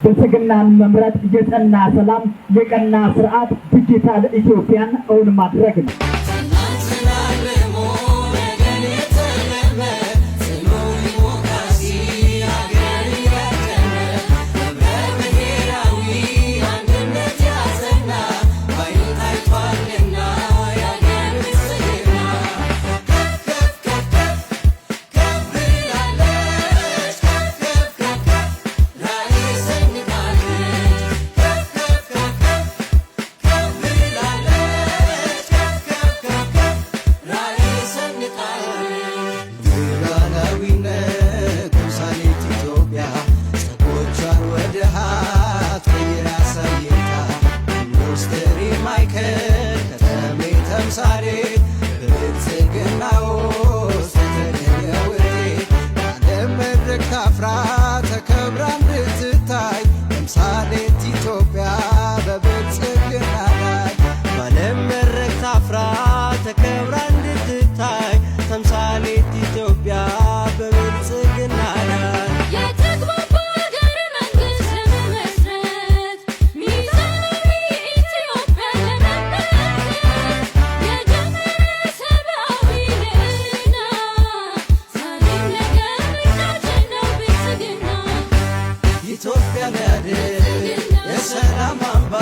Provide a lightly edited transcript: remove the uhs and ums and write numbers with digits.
ብልጽግናን መምረጥ የጸና ሰላም፣ የቀና ስርዓት፣ ዲጂታል ኢትዮጵያን እውን ማድረግ ነው። ትናንትና ነገን የተለመ ጽኑ ዲሞክራሲ አገር ያቀነ ህብረ ብሔራዊ አንድነት ያጸና ባይኑ ታይቷልና የአገር ብልጽግና ከፍ ከፍ ከፍ ከፍ ከፍ ብላለች፣ ከፍ ከፍ ከፍ ከፍ ራዕይ ሰንቃለች፣ ከፍ ከፍ ከፍ ከፍ ከፍ ብላለች፣ ከፍ ከፍ ከፍ ከፍ ራዕይ ሰንቃለች። ሉዓላዊነት ተምሳሌት ኢትዮጵያ ዜጎቿን ወደ ሀብት ቀይራ አሳይታ፣ ኢንዱስትሪ ማዕከል፣ ከተሜ ተምሳሌት፣ በብልጽግና ውስጥ የተገኘ ውጤት በዓለም መድረክ ታፍራ ተከብራ እንድትታይ፣ ተምሳሌት ኢትዮጵያ በብልጽግና ላይ። በዓለም መድረክ ታፍራ ተከብራ እንድትታይ፣ ተምሳሌት ኢትዮጵያ በብልጽግና ላይ። የተግባባ ሀገረ መንግስት ለመመስረት፣ ሚዛናዊ ኢትዮጵያን ለመመልከት፣ የጀመረ ሰብአዊ ልዕልና፣ ዛሬም ነገም ምርጫችን ነው ብልጽግና። ኢትዮጵያን ያድን የሰላም አምባ።